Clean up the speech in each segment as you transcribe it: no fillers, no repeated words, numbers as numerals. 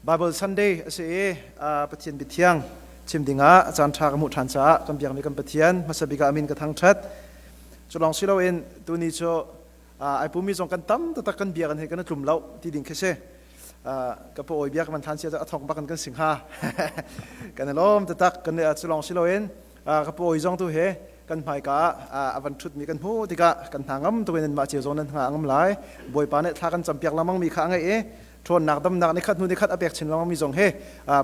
Bible Sunday a si i Pathian biathiang chim dingah caan ṭha ka hmuh ṭhan caah kan biakmi kan Pathian hmasa bik ah a min ka thangṭhat. Cu lawng si loin tuni cu ai pumi zong kan tam taktak, kan biakinn he kan i tlum lo ti ding khi si. Ka pa awi bia ka van thlan sia a thawk bak in kan sing ha. Kan i lawm taktak. Kan cu lawng si loin ka pa awi zong tu he kan hmaika ah a van ṭhutmi kan hmuh tikah kan hna ngam tuk in mah cio zong nan hna ngam lai. Bawipa nih thla kan campiak lengmang mi kha a ngeih i ṭhawnnak, damnak nikhat hnu nikhat a pek chin lengmang mi zong hi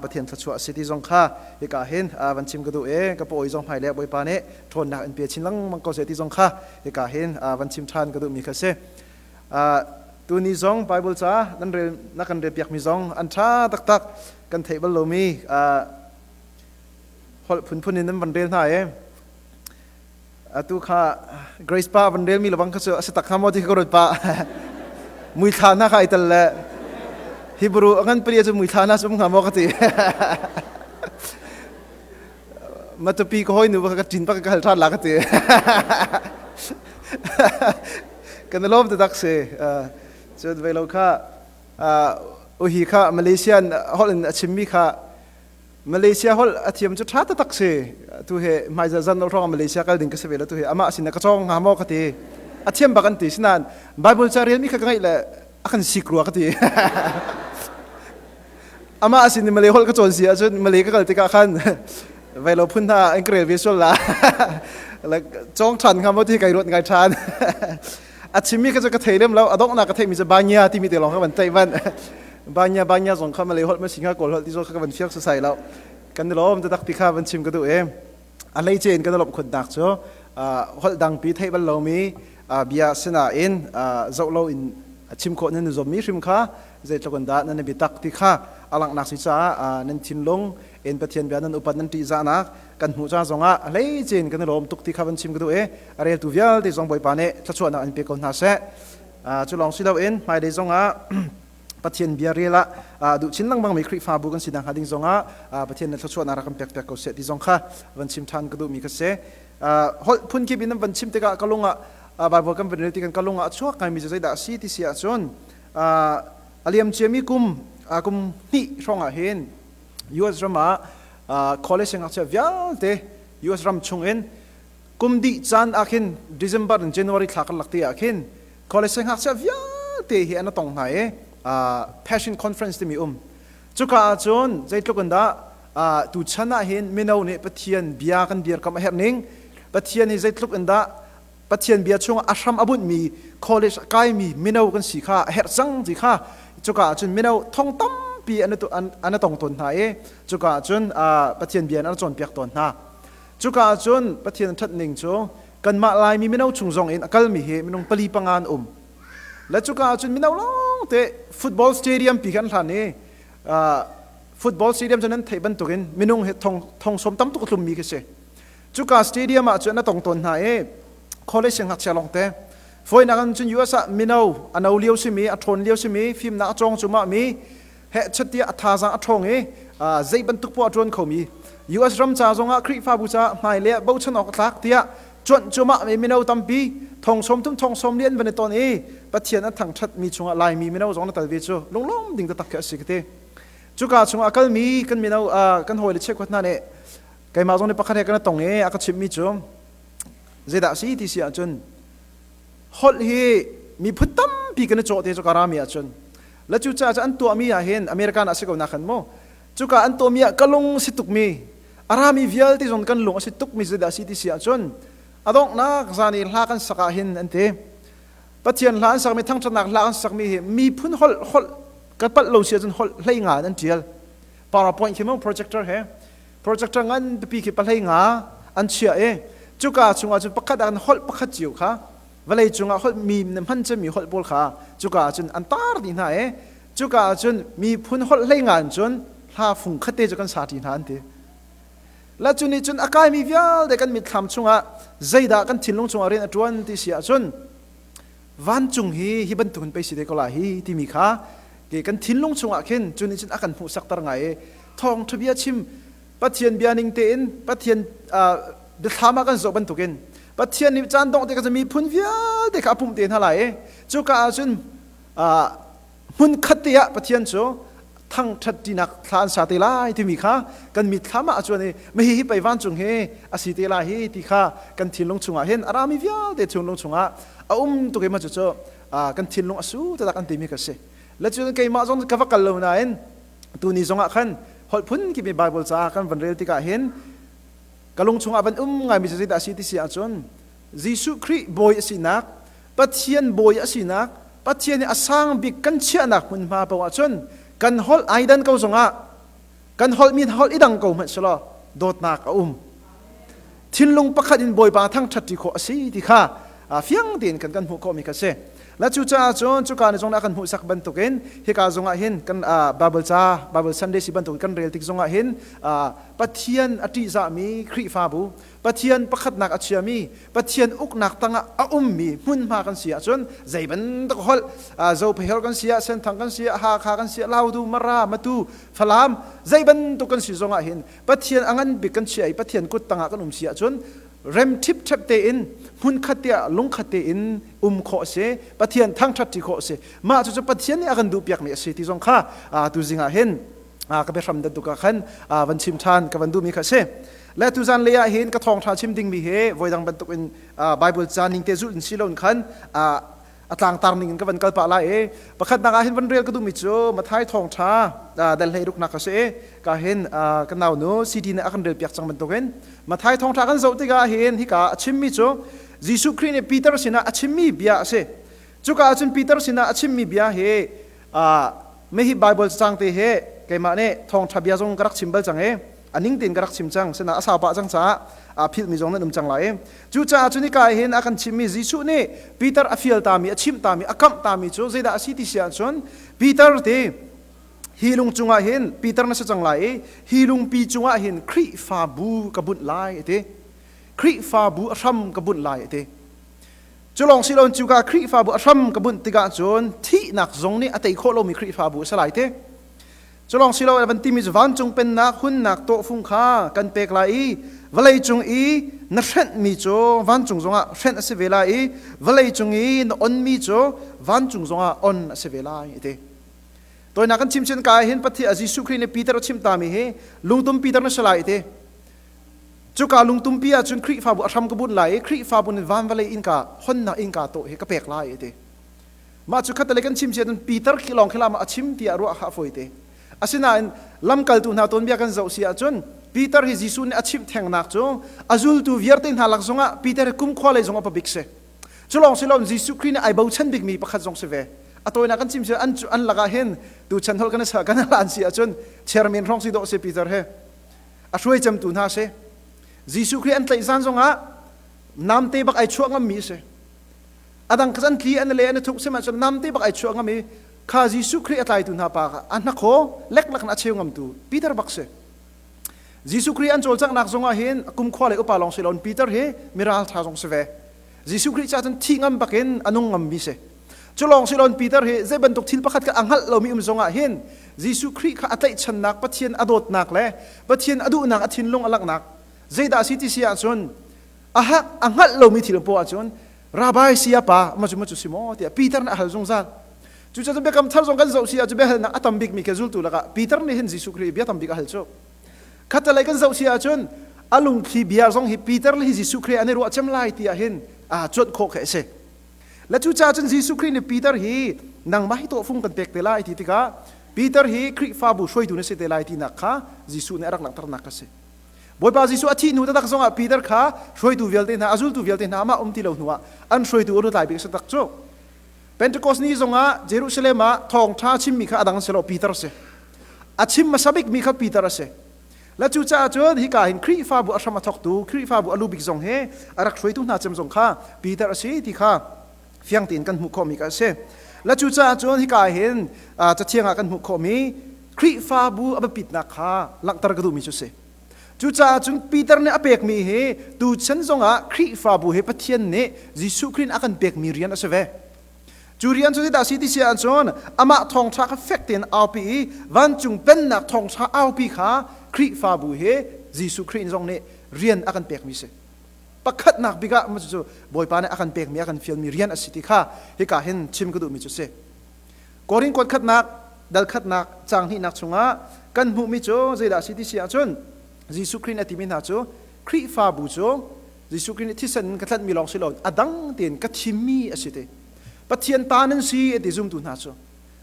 Pathian thluachuah a si ti zong kha hika hin van chim ka duh i ka pawi zong hmai le Bawipa nih ṭhawnnak in pe chin lengmang ko seh ti zong kha hika hin van chim ṭhan ka duhmi kha si. Tuni zong Bible ca nan rel na kan rel piakmi zong an ṭha taktak. Kan theih bal lomi holh phunphun in nan van rel hna i atu kha Grace pa van relmi lawang kha cu a si tak hnga maw ti kha ka ruat pah. Muithla hna kha ai tel le Hebrew a ngan pali cu muithla hna cu um hnga maw ka ti. Matupi ka hawi nu ka ṭin pak ka hal ṭhan la ka ti. Kan i lawm taktak si. Cun vei lo kha uhi kha Malaysian holh in a chimmi kha, Malaysia holh a thiam cu ṭha taktak si. Tu he hmaizah zan lo hrawng Malaysia kal ding ka si ve lo. Tu he amah sin ka cawng hnga maw ka ti. A thiam bak an ti. Sinain Bible ca relmi kha ka ngaih le a kan sik rua ka ti. Amah sin Malay holh ka cawn si ahcun Malay ka kal tikah khan vai lo phun hna an ka rel ve sual la. Like cawng ṭhan hnga maw ti kai ruat ngai ṭhan. A chimmi kha cu ka thei lem lo. A donghnak ka theihmi cu banya timi te lawng kha van theih van. Banya banya zong kha Malay holh ma si hnga, Kawl holh ti zong kha ka van fiang sasai lo. Kan i lawm taktak ti kha van chim ka duh i a hleice in kan i lawmh khunnak cu holh dangpi theih bal lomi bia sinain zoh lo in chim khawh nan i zuammi hrim kha zeitluk in dah nan i biatak ti kha a langhnak si caah nan thinlung in Pathian bia nan upat, nan ṭihzahnak kan hmuh ca zongah a hleice in kan i lawm tuk ti kha van chim ka duh i a reltu vialte zong Bawipa nih thluachuahnak in pe ko hna seh. Cu lawng si loin hmailei zongah Pathian bia rel ah duh chin lengmang mi Khrihfabu kan si nakhnga ding zongah Pathian nih thluachuahnak rak kan pek piak ko seh ti zong kha van chim ṭhan ka duhmi kha si. Holh phun kip in van chim tikah ka lung ah Bible kan van rel ti kan ka lung ah a chuak ngaimi cu zeidah a si ti si ahcun a liam ciami kum kum hnih hrawng ah hin US ram ah college ngakchia vialte US ram chung in kum dih caan ah khin, December in January thla karlak te ah khin, college ngakchia vialte hi an tong hna i Passion Conference timi um. Cuka ahcun zeitluk in dah tu chan ah hin mino nih Pathian bia kan dirkamh a herh ning, Pathian hi zeitluk in dah Pathian bia chungah a hram a bunhmi college a kaimi mino kan si kha a herh cang ti kha cuka ahcun mino thong tampi an tong tawn hna i cuka ahcun Pathian bia in an cawnpiak tawn hna. Cuka ahcun Pathian ṭhat ning cu kanmah Laimi mino chung zong in a kalmi hi minung pali panga an um. Le cuka ahcun mino lawngte football stadium pi kha an hlan i football stadium cu nan theih bantukin minung hi thong thong sawm tam tuk a tlummi khi si. Cuka stadium ah cun a tong tawn hna i college ngakchia lawngte. Fawinak in cun US ah mino a no lio simi, a ṭhawn lio simi, fimnak a cawng cumah mi heh chat a thazaang a ṭhawng i zei bantuk poah a ṭuan khomi, US ram ca zongah Khrihfabu caah hmai le bochan awk a tlak tiah cuanh cuahmah mi mino tampi thong 30, thong 40 an van i ton i Pathian an thangṭhat mi chungah Laimi mino zong na tal ve cu lunglawm ding taktak khi a si ka ti. Cuka chungah a kalmi kan mino kan hawile cheukhat hna nih keimah zong nih pakhat he kan tong i a ka chimhmi cu zeidah a si ti si ahcun, holh hi miphun tampi kan i cawh te cu ka rami ahcun le cucaah cu an tuahmi ah hin American ah si ko na khan mu, cuka an tuahmi ah ka lung si tukmi, a rami vialte zong kan lung a si tukmi zeidah a si ti si ahcun, a donghnak zan i hla kan sak ah hin an ti, Pathian hla an sakmi, thangṭhatnak hla an sakmi hi miphun holh holh ka palh lo si ahcun holh 15 in an ṭial. PowerPoint khi mu, projector he, projector ngan pipi khi 15 an chiah i cuka chungah cun pakhat ah holh pakhat cio kha, vawlei cungah holh mi na hman cemmi holh pawl kha cuka ah cun an tar dih hna i cuka ah cun miphun holh 15 in cun hla fung khatte cu kan sa ṭi hna an ti. La cu nih cun a kaimi vialte kan mitthlam chungah zeidah kan thinlung chungah rian a ṭuan ti si ahcun, vancung hi hi bantukin pei si te ko la hi timi kha ke kan thinlung chungah khin cu nih cun a kan hmuhsakter ngai i thawngṭha bia chim, Pathian bia ning tein, Pathian biathlam ah kan zoh bantukin Pathian nih caan dongh te ka miphun vialte kha a pumh te hna lai i cuka ah cun hmun khat te ah Pathian cu Thangṭhat ṭinak thla an sa te lai timi kha kan mitthlam ah a cuan i ma hihi pei vancung hi a si te lai hi ti kha kan thinlung chungah hin a rami vialte thinlung chungah a um tuk i ma cucu kan thinlung a su taktak an timi ka si. Le cun keimah zong ka va kal lo nain tuni zongah khan holh phun kip i Bible caah kan van rel tikah hin ka lung chungah van um ngaimi cu zeidah a si ti si ahcun Jesuh Khrih bawi a sinak, Pathian bawi a sinak, Pathian i a sang bik kan chiahnak hmunhma paoh ahcun kan holh ai dan ko zongah kan holh mi holh i dang ko hmanh selaw dawtnak a um. Thinlung pakhat in Bawipa thangṭhat ṭi khawh a si ti kha fiang tein kan kan hmuh khawhmi kha a si. La cucaah cun cuka ni zong a kan hmuhsak bantukin hika zongah hin kan Bible ca Bible Sunday si bantukin kan rel tik zongah hin Pathian a ṭihzahmi Khrihfabu, Pathian pakhatnak a chiami, Pathian uknak tangah a ummi hmunhma kan si ahcun zei bantuk holh Zophei kan si ah, Senthang kan si ah, Hakha kan si ah, Lautu, Mara, Matu, Falam zei bantuk kan si zongah hin Pathian a ngan bik kan chia i Pathian kut tangah kan um si ahcun rem ṭhipṭhep tein hmunkhat te ah lungkhat tein um khawh a si, Pathian thangṭhat ṭi khawh a si. Mah cucu Pathian nih a kan duhpiakmi a si ti zong kha tuzing ah hin ka biahram dat tuk ah khan van chim ṭhan ka van duhmi kha a si. Le tuzan lei ah hin ka thawngṭha chim dingmi hi voidang bantukin Bible ca ning te zulh in si loin khan a tlangtar ning in ka van kal pah lai i pakhatnak ah hin van rel ka duhmi cu Matthai thawngṭha dal hlei ruknak a si i ka hin ka nau nu CD nih a kan rel piak cang bantukin Matthai thawngṭha kan zoh tikah hin hika a chimmi cu Jesuh Khrih nih Peter sinah a chimmi bia a si. Cuka ah cun Peter sinah a chimmi bia hi Hihi Baibal cacang te hi keimah nih thawngṭha bia zong ka rak chim bal cang i a ning tein ka rak chim cang. Sinain a sau pah cang caah aa philhmi zong nan um cang lai i cucaah cun hika hin a kan chimmi Jesuh nih Peter a fial tami, a chimh tami, a kamh tami cu zeidah a si ti si ahcun Peter ti hi lung cungah hin Peter na si cang lai i hi lungpi cungah hin Khrihfabu ka bunh lai a ti. Khrihfabu a hram ka bunh lai a ti. Cu lawng si loin cuka Khrihfabu a hram ka bunh tikah cun thihnak zong nih a tei khawh lomi Khrihfabu a si lai te. Cu lawng si lo van timi cu vancung pennak hunnak tawhfung kha kan pek lai i vawlei cung i na hrenhmi cu vancung zongah hrenh a si ve lai i vawlei cung i na onmi cu vancung zongah on a si ve lai a ti. Tawinak kan chim cun ka hin Pathian Jesuh Khrih nih Peter a chim tami hi lungtum Peter na si lai ti. Cuka lungtumpi ahcun Khrihfabu a hram ka bunh lai i Khrihfabu nih van vawlei innka honnak innka tawh hi ka pek lai a ti. Mah cu khatalei kan chim cia cun Peter khi lawng khi lam ah a chim tiah ruah kha a fawi te. Asinain lamkaltu hna tuanbia kan zoh si ahcun Peter hi Jesuh nih a chimh thengnak cu a zultu vialte hna lak zongah Peter hi kumkhua lei zong a pabik si. Cu lawng si loin Jesuh Khrih nih ai bochan bikmi pakhat zong si ve. A tawinak kan chim si an an lakah hin tuchan holh kan kan an si ahcun chairman hrawng si dawh si Peter he. A hruai cemtu hna si. Jesuh Khrih an tlaih zan zongah namte bak ai chuah ngammi a si. A dang kha an tli an le an i thuk sihmanhsehlaw namte bak ai chuah ngam i kha Jesuh Khrih a tlaitu hna pa kha a hnakhaw leklak in a cheu ngamtu Peter bak si. Jesuh Khrih an cawlcanghnak zongah hin kumkhua le upa lawng si loin Peter hi miralṭha zong si ve. Jesuh Khrih caah cun thih ngam bakin a nung ngammi si. Cu lawng si loin Peter hi zei bantuk thil pakhat kha a hngalh lomi um zongah hin Jesuh Khrih kha a tlaihchannak, Pathian a dawtnak le Pathian a duhnak a thinlung a langhnak zeidah a si ti si ahcun a hak a hngalh lomi thil poah ahcun Rabbi sayapa ma cu ma cu si maw tiah Peter nih a hal zungzal. Cucaah biakam thar zong kan zoh si ahcun biahalnak a tam bikmi kha zultu lakah Peter nih hin Jesuh Khrih bia tam bik a hal cu. Khatalei kan zoh si ahcun a lungthli bia zong hi Peter le hi Jesuh Khrih an i ruah cem lai ti ah hin aa cuanh khawh khi a si. Le cucaah cun Jesuh Khrih nih Peter hi nangmah hi tawhfung kan pek te lai ti tikah Peter hi Khrihfabu hruaitu na si te lai tinak kha Jesuh nih a rak langhternak a si. Bawipa Jesuh a thih hnu taktak zongah Peter kha hruaitu vialte hna, a zultu vialte hna amah um ti lo hnuah an hruaitu a lutlai bik a si tak cu. Pentecost ni zongah Jerusalem ah thawngṭha chimmi kha a dang si lo Peter a si. A chim hmasa bikmi kha Peter a si. Le cucaah cun hika hin Khrihfabu a hram a thawktu, Khrihfabu a lu bik zong hi a rak hruaitu hna cem zong kha Peter a si ti kha fiang tein kan hmuh khawhmi kha a si. Le cucaah cun hika hin cathiang ah kan hmuh khawhmi Khrihfabu a biapitnak kha langhter ka duhmi cu a si. Cucaah cun Peter nih a pekmi hi tuchan zongah Khrihfabu hi Pathian nih Jesuh Khrih in a kan pekmi rian a si ve. Cu rian cu zeidah a si ti si ahcun amah thawngṭha kha fek tein aupi i vancung pennak thawngṭha aupi kha Khrihfabu hi Jesuh Khrih zong nih rian a kan pekmi si. Pakhatnak bik ah cucu Bawipa nih a kan pekmi a kan fialmi rian a si ti kha hika hin chim ka duhmi cu si. Korin kuat khatnak dal khatnak caang hnihnak chungah kan hmuhmi cu zeidah a si ti si ahcun Jesuh Khrih nih a timi hna cu Khrihfabu cu Jesuh Khrih nih thisen in ka tlanhmi lawng si lo a dang tein ka thimmi a si ti. Pathian ta nan si a ti zumtu hna cu.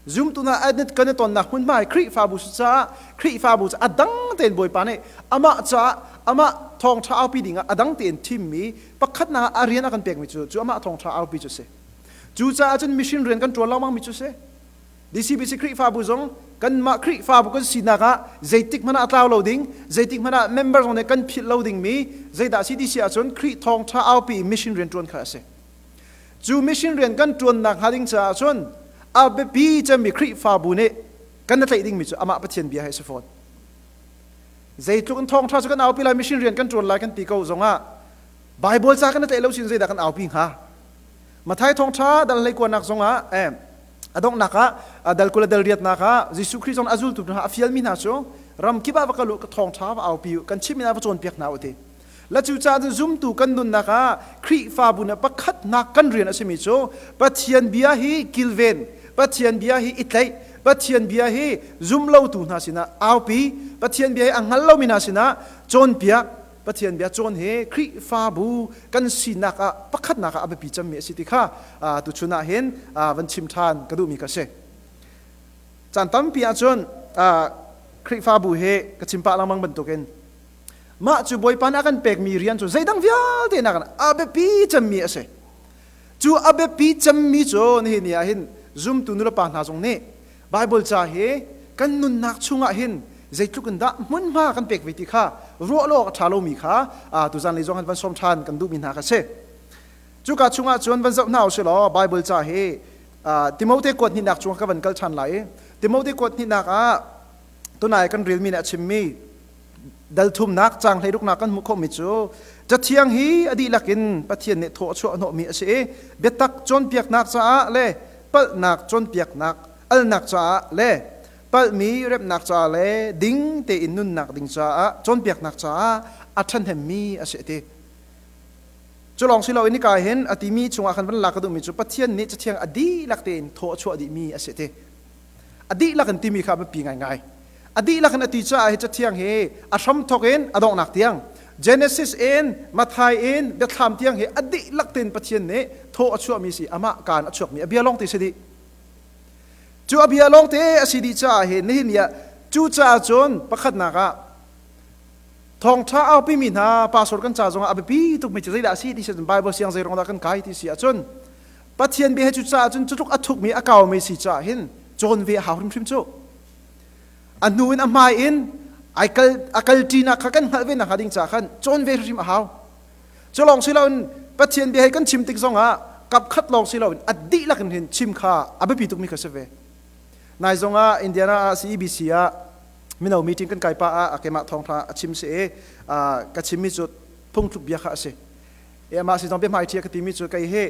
Zumtu hna kan i tonnak hmunhma hi Khrihfabu si caah Khrihfabu cu a dang tein Bawipa nih amah caah amah thawngṭha aupi dingah a dang tein thimmi pakhatnak ah a rian a kan pekmi cu cu amah thawngṭha aupi cu a si. Cucaah cun mission rian kan ṭuan lengmangmi cu a si. DCBC Khrihfabu zong kanmah Khrihfabu kan sinak ah zeitik hmanh ah a tlau lo ding, zeitik hmanh ah member zong nih kan philh lo dingmi zeidah CDC ahcun Khrih thawngṭha aupi mission rian ṭuan kha a si. Cu mission rian kan ṭuannak hnga ding caah cun a biapi cemmi Khrihfabu nih kan i tlaih dingmi cu amah Pathian bia hi a si fawn. Zeitluk in thawngṭha cu kan aupi lai mission rian kan ṭuan lai kan ti ko zongah Bible ca kan i tlaih lo sin zeidah kan aupi hnga? Mathai thawngṭha dal hleikuanak zongah a donghnak ah dal 20 dal riatnak ah Jesuh Khrih zong a zultu hna a fialmi hna cu ram kip ah va kal u ka thawngṭha va aupi u kan chimh in va cawnpiak hna u ti. La cu caah cun zumtu kan nunnak ah Khrihfabu nih pakhatnak kan rian a simi cu Pathian bia hi kilven, Pathian bia hi i tlaih, Pathian bia hi zumlotu hna sinah aupi, Pathian bia hi a hngal lomi hna sinah cawnpiak, Pathian bia cawn hi Khrihfabu kan sinak ah pakhatnak ah a biapi cemmi a si ti kha tuchun ah hin van chim ṭhan ka duhmi kha a si. Caan tampi ahcun Khrihfabu hi ka chim pah lengmang bantukin mah cu Bawipa nih a kan pekmi rian cu zeidang vialte nakin a biapi cemmi a si. Cu a biapi cemmi cu nihin ni ah hin zumtu nulepa hna zong nih Baibal ca hi kan nunnak chungah hin zeitluk in dah hmunhma kan pek ve ti kha ruah lo awk a ṭha lomi kha tuzan lei zong han van sawm ṭhan kan duhmi hna kha si. Cuka chungah cun van zoh hna usih law Baibal ca hi Timote kuat hnihnak chungah ka van kal ṭhan lai i Timote kuat hnihnak ah tunai kan relmi nih a chimmi dal thumnak caang hleiruknak kan hmuh khawhmi cu Cathiang hi a dihlak in Pathian nih thaw a chuah hnawhmi a si i biatak cawnpiaknak caah le palhnak cawnpiaknak alnak caah le palhmi remhnak caah le ding tein nunnak ding caah cawnpiaknak caah a ṭhahnemmi a si a ti. Cu lawng si loin hika hin a timi chungah khan van lak ka duhmi cu Pathian nih Cathiang a dihlak tein thaw a chuah dihmi a si a ti. A dihlak in timi kha a biapi ngaingai. A dihlak in a ti caah hi Cathiang hi a hramthawk in a donghnak tiang Genesis in Matthai in Biathlam tiang hi a dihlak tein Pathian nih thaw a chuahmi si amah kaan a chuakmi a bia lawng te si dih. Cu a bia lawng te a si dih caah hi nihin ni ah cu caah cun pakhatnak ah thawngṭha aupimi hna pastor kan ca zongah a biapi tukmi cu zeidah a si ti si Bible siang zei ruang dah kan kai ti si ahcun Pathian bia hi cu caah cun cutluk a thukmi a kaumi si caah hin cawn ve a hau hrimhrim cu. A hnu in a hmai in ai kal a kal ṭinak kha kan hngalh ve nakhnga ding caah khan cawn ve hrimhrim a hau. Cu lawng si loin Pathian bia hi kan chim tik zongah kap khat lawng si loin a dihlak in hin chim kha a biapi tukmi kha si ve. Nai zongah Indiana ah CEBC ah mino meeting kan kai pah ah keimah thawngṭha a chim si i ka chimmi cu phungthluk bia kha a si. Amah si zong biahmai ṭhia ka timi cu kei hi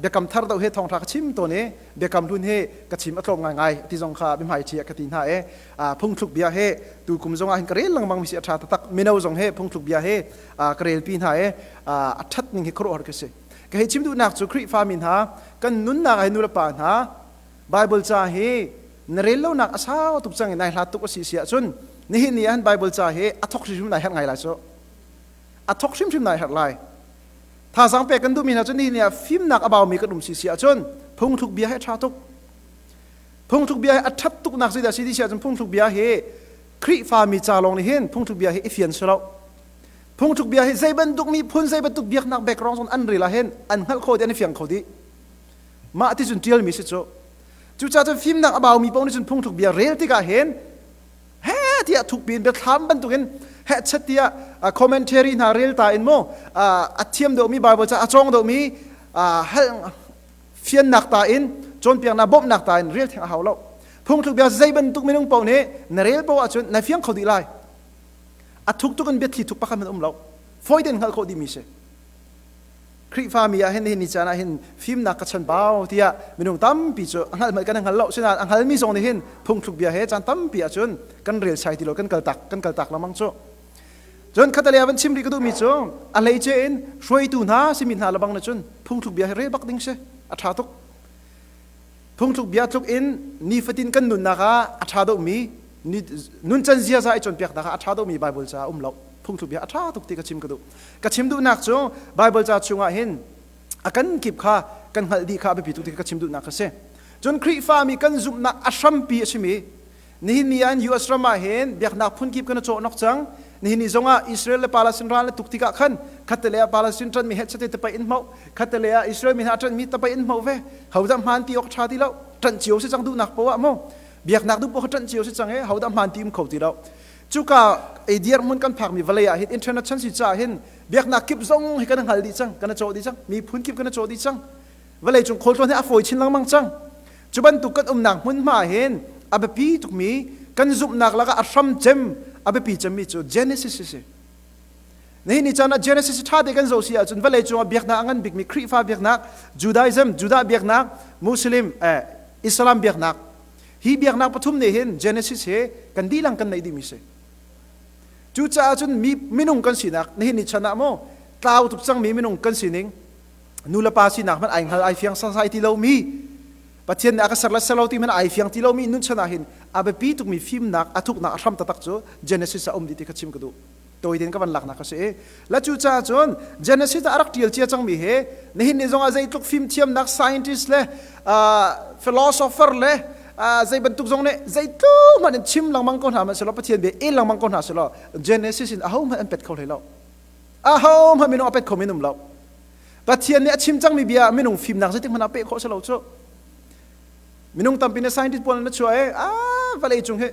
biakam thar deuh he thawngṭha ka chim tawn i biakam hlun hi ka chim a tlawm ngaingai ti zong kha biahmai ṭhia ka ti hna i phungthluk bia he tu kum zong ah hin ka rel lengmang mi si a ṭha taktak mino zong he phungthluk bia he ka relpi hna i a ṭhat ning hi khuaruahhar ka si. Ka hei chim duhnak cu Khrihfa mi hna kan nunnak ah hin nulepa hna Bible ca hi na rel lonak a sau tuk cang i nai hlat tuk a si si ahcun nihin ni ah hin Bible ca hi a thok hrimhrim nai herh ngai lai cu. A thok hrimhrim nai herh lai. Thazaang pek kan duhmi hna cu nihin ah fimnak a baumi kan um si si ahcun phungthluk bia hi a ṭha tuk. Phungthluk bia hi a ṭhat tuknak zeidah si ti si ahcun phungthluk bia hi Khrihfami ca lawng nih hin phungthluk bia hi i fian si lo. Phungthluk bia hi zei bantuk miphun zei bantuk biaknak background zong an rel ah hin an hngalh kho dih an i fiang kho dih. Mah ti cun ṭialmi si cu. Cucaah cun fimnak a baumi paoh nih cun phungthluk bia rel tikah hin he tiah thukpi in biathlam bantukin hehchet tiah commentary hna rel ta in mu a thiam deuhmi Bible ca a cawng deuhmi hal fiannak ta in cawnpiaknak bawmhnak ta in rel theng a hau lo. Phungthluk bia zei bantuk minung paoh nih na rel paoh ahcun na fiang kho dih lai. A thuk tuk in biathli thuk pakhat hmanh um lo. Fawi tein hngalh khawh dihmi si. Khrihfami ah hin nihin ni caan ah hin fimnak ka chanbau tiah minung tampi cu a hngalh hmanh kan hngal lo. Sinain a hngalmi zong nih hin phungthluk bia he caan tampi ahcun kan rel sai ti lo kan kaltak lengmang cu. Cun khatalei ah van chim rih ka duhmi cu a hleice in hruaitu hna simi hna lebang na cun phungthluk bia hi rel bak ding si a ṭha tuk. Phungthluk bia tluk in nifatin kan nunnak ah a ṭha deuhmi nuncan ziaza i cawnpiaknak ah a ṭha deuhmi Baibal ca a um lo. Phungthluk bia a ṭha tuk ti ka chim ka duh. Ka chim duhnak cu Baibal ca chungah hin a kan kip kha kan hngalh dih kha a biapi tuk ti ka chim duhnak a si. Cun Khrihfami kan zumhnak a hrampi a simi Nihin ni ah US ram ah hin biaknak phunkip kan i cawhnok cang. Nihin ni zongah Israel le Palestine ral na tuk tikah khan khatte ah Palestine ṭanmi hetchate tapai in hmoh, khatte ah Israel mi hna ṭanmi tapai in hmoh ve. Hodah hmaan ti awk ṭha ti lo. Ṭanh cio si cang duhnak poah mu. Biaknak duh poah ṭanh cio si cang i hodah hmaan ti um kho ti lo. Cuka ei dirhmun kan phakmi vawlei ah hin internet chan si caah hin biaknak kip zong hi kan hngal dih cang, kan i cawh dih cang, miphun kip kan i cawh dih cang. Vawlei cung khualtlawn hi a fawi chin lengmang cang. Cu bantuk kan umnak hmunhma hin a biapi tukmi kan zumhnak lakah a hram cem a biapi cemmi cu Genesis a si. Nihin ni caan ah Genesis ṭha te kan zoh si ahcun vawlei cungah biaknak a ngan bikmi Khrihfa biaknak, Judaism, Judah biaknak, Muslim, Islam biaknak hi biaknak pathum nih hin Genesis hi kan dihlak kan neih dihmi si. Cucaah cun mi minung kan sinak nihin ni chan ah maw tlau tuk cangmi minung kan sining nu le pa sinak hmanh ai hngal ai fiang sasai ti lomi Pathian nih a ka ser le ser lo ti hmanh ai fiang ti lomi nun chan ah hin a biapi tukmi fimnak a thuknak a hram taktak cu Genesis ah um dih ti kha chim ka duh. Tawi tein ka van laknak a si i la cu caah cun Genesis ah a rak ṭial cia cangmi he nihin ni zongah zeitluk fimthiamnak scientist le philosopher le zei bantuk zong nih zeitluk hmanh in chim lengmang ko hna hmanh selaw Pathian bia el lengmang ko hna selaw Genesis in aho hmanh an pet kho hlei lo. Aho hmanh minung a pet kho min um lo. Pathian nih a chim cangmi bia minung fimnak zeitik hmanh ah peh khawh si lo cu. Minung tampi nih scientist pawl na chuah i ah vawlei cung hi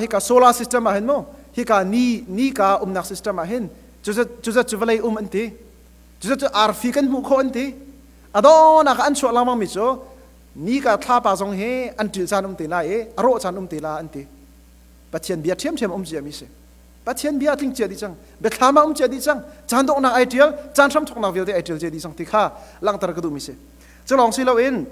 hika solar system ah hin mu hika ni nika umnak system ah hin cuzat cu vawlei um an ti. Cuzat cu arfi kan hmuh khawh an ti. A dawnak ah an chuah lengmang mi cu nika thlapa zong hi an ṭil caan um te lai i a rawh caan um te la an ti. Pathian bia ṭhiamṭhiam um cia mi si. Pathian bia a tling cia dih cang. Biathlam ah um cia dih cang. Caan donghnak ai ṭial, caan hramthawknak vialte ai ṭial cia dih cang ti kha langhter ka duhmi si. Cu lawng si loin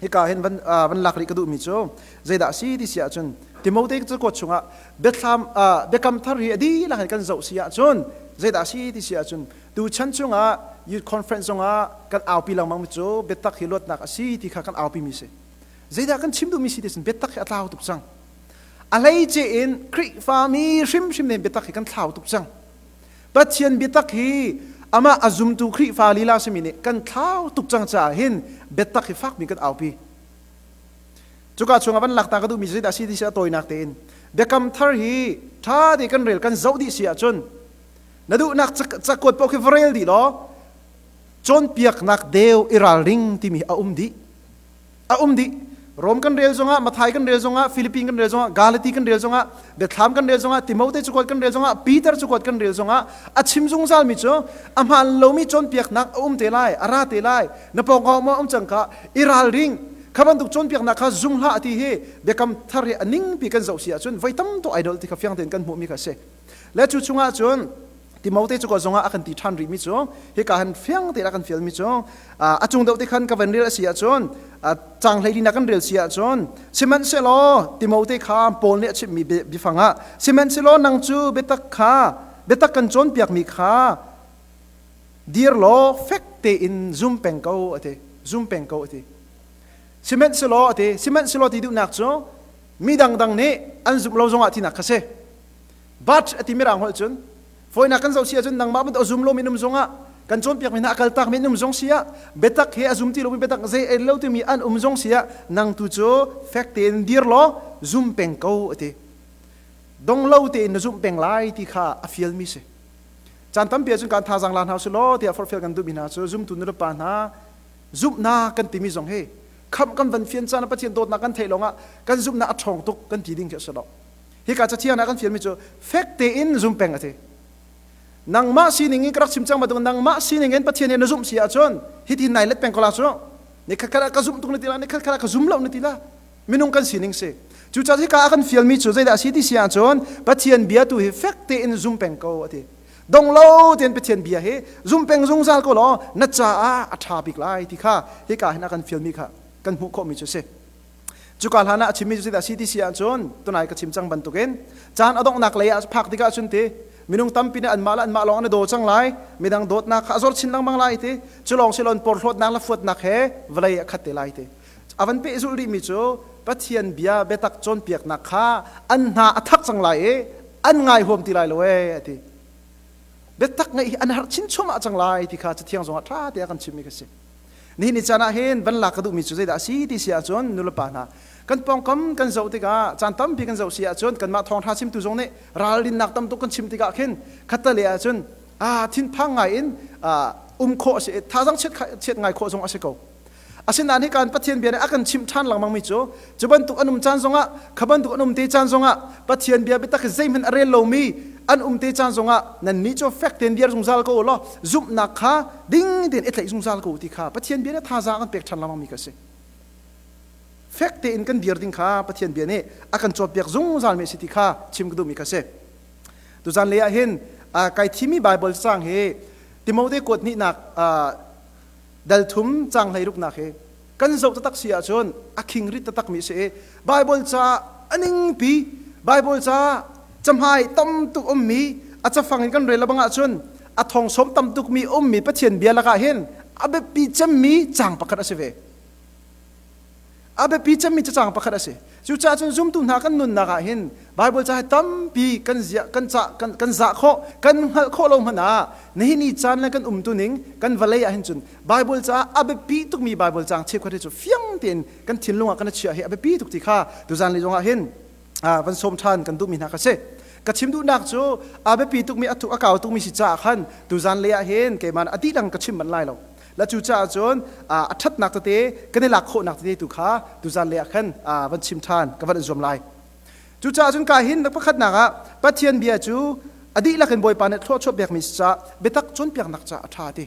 hika hin van, van lak rih ka duhmi cu zeidah si ti si ahcun Timote cakuat chungah biathlam biakam thar hi a dihlak in kan zoh si ahcun zeidah si ti si ahcun tu chan chungah youth conference zongah kan aupi lengmang mi cu biatak hi luatnak a si ti kha kan aupi mi si. Zeidah kan chim duhmi si ti cun biatak hi a tlau tuk cang. A hleice in Khrihfami hrimhrim nih biatak hi kan thlau tuk cang. Pathian biatak hi amah a zumtu Khrihfa lila simi nih kan thlau tuk cang caah hin biatak hi fakmi kan aupi. Cuka chungah van lakta ka duhmi zeidah si ti si a tawinak tein biakam thar hi ṭha te kan rel kan zoh dih si ahcun na duhnak cakuat paoh khi va rel dih law cawnpiaknak deu i ralring timi a um dih. A um dih. Rom kan rel zongah, Mathai kan rel zongah, Philippine kan rel zongah, Galati kan rel zongah, Biathlam kan rel zongah, Timote cakuat kan rel zongah, Peter cakuat kan rel zongah, a chim zungzalmi cu a hmaan lomi cawnpiaknak a um te lai, a ra te lai, na pawngkam um um cang ka i ralring. Kha bantuk cawnpiaknak kha zum hlah ti hi biakam thar hi a ningpi kan zoh si ahcun voi tam tuk idol ti kha fiang tein kan hmuhmi kha a si. Le cu chungah cun Timote cu ka zongah a kan ti ṭhan rihmi cu hika han fiang tein a kan fialmi cu a cung deuh te khan ka van rel a si ahcun cang hleili na kan rel si ahcun sihmanhsehlaw Timote kha Paul nih a chimhmi biafang ah sihmanhsehlaw nang cu biatak kha biatak kan cawnpiakmi kha dir law fek tein zum peng ko a ti zum peng ko a ti sihmanhsehlaw a ti sihmanhsehlaw ti duhnak cu mi dangdang nih an zumh lo zongah tinak kha si But a ti mirang holh cun fawinak kan zoh si ahcun nangmah bantuk a zum lomi num zongah kan cawnpiakmi hna a kaltak mi num zong si ah biatak he a zum ti lomi biatak zei ei lo timi an um zong si ah nang tu cu fek tein dir law zum peng ko a ti. Dong lo tein na zumh peng lai ti kha a fialmi si. Caan tampi ahcun kan thazaang la hna usih law tiah forhfial kan duhmi hna cu zumtu nulepa hna zumhnak kan timi zong hi khamh kan van fian caan ah Pathian dawtnak kan theih lawngah kan zumhnak a ṭhawng tuk kan ti ding khi a si lo. Hika cathiang ah kan fialmi cu fek tein zum peng a ti. Nangmah sining in ka rak chim cang bantuk nangmah sining in Pathian he na zumh si ahcun hitin nai let peng ko la cu. Ni khat khat ah ka zumh tuk na ti la, ni khat khat ah ka zum lo na ti la. Minung kan sining si. Cucaah hika ah kan fialmi cu zeidah a si ti si ahcun Pathian bia tu hi fek tein zum peng ko a ti. Dong lo tein Pathian bia hi zum peng zungzal ko law na caah a ṭha bik lai ti kha hika hin a kan fialmi kha kan hmuh khawhmi cu a si. Cuka hlan ah a chimmi cu zeidah a si ti si ahcun tunai ka chim cang bantukin caan a donghnak lei ah phak tikah cun ti minung tampi nih anmah le anmah lawng an i daw cang lai midang dawtnak kha a zor chin lengmang lai ti cu lawng si loin porhlawtnak le fuatnak he vawlei a khat te lai ti. A van pehzulh rihmi cu Pathian bia biatak cawnpiaknak kha an hna a thak cang lai i an ngai huam ti lai lo ee a ti. Biatak ngeih hi an harh chin chuahmah cang lai ti kha Cathiang zongah ṭha te a kan chimmi kha si. Nihin ni caan ah hin van lak ka duhmi cu zeidah a si ti si ahcun nulepa hna kan pawngkam kan zoh tikah caan tampi kan zoh si ahcun kanmah thawngṭha chimtu zong nih ralrinnak tam tuk kan chim tikah khin khattale ahcun thinphang ngai in um khawh a si thazang chiat ngai khawh zong a si ko. Asinain hi kan Pathian bia nih a kan chimh ṭhan lengmang mi cu cu bantuk an um caan zongah kha bantuk an um te caan zongah Pathian bia biatak hi zeihmanh a rel lomi an um te caan zongah nannih cu fek tein dir zungzal ko u law zumhnak kha ding tein i tlaih zungzal ko u ti kha Pathian bia nih thazaang an pek ṭhan lengmang mi kha a si. Fek tein kan dir ding kha Pathian bia nih a kan cawnpiak zungzal mi a si ti kha chim ka duhmi kha a si. Tuzan lei ah hin kai thimi Baibal cang hi Timote kuat hnihnak dal thum cang 16nak hi kan zoh taktak si ahcun a khingrit taktak mi si i Bible ca a ningpi Bible ca cahmai tam tuk ummi a cafang in kan rel bang ahcun a thong som tam tuk mi ummi Pathian bia lakah hin a biapi cemmi cang pakhat a si ve. A biapi cemmi cacang pakhat a si. Cucaah cun zumtu hna kan nunnak ah hin Bible ca hi tampi kan ziah kan cah kan kan zah khawh kan hngalh khawh lo hmanh ah nihin ni caan le kan umtu ning kan vawlei ah hin cun Bible ca a biapi tukmi Bible caang cheukhat hi cu fiang tein kan thinlung ah kan chiah hi a biapi tuk ti kha tuzan li zongah hin van sawm ṭhan kan duhmi hna kha si. Ka chim duhnak cu a biapi tukmi a thuk a kau tukmi si caah khan tuzan lei ah hin keimah a dihlak ka chim manh lai lo. La cu caah cun a ṭhatnak tete kan i lak khawhnak tete tu kha tuzan lei ah khan van chim ṭhan ka van in zuam lai. Cucaah cun ka hin pakhatnak ah Pathian bia cu a dihlak in Bawipa nih thluachuah pekmi si caah biatak cawnpiaknak caah a ṭha ti.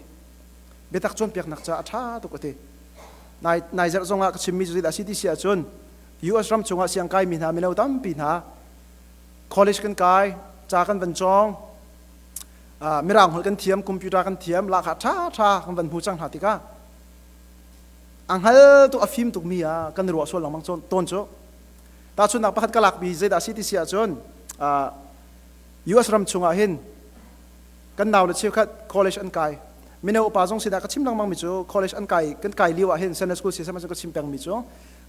Biatak cawnpiaknak caah a ṭha tuk a ti. Nai nai zarh zongah ka chimmi cu zeidah a si ti si ahcun US ram chungah siangkai mi hna mino tampi hna college kan kai, ca kan van cawng, mirang holh kan thiam, computer kan thiam, lahkhah ṭhaṭha kan van hmu cang hna tikah a hngal tuk a fim tukmi ah kan i ruah sual lengmang tawn cu. Tahchunhnak pakhat ka lakmi zeidah a si ti si ahcun US ram chungah hin kan nau le cheukhat college an kai. Mino upa zong sinah ka chim lengmang mi cu college an kai kan kai lio ah hin Sunday school si ka chim pengmi cu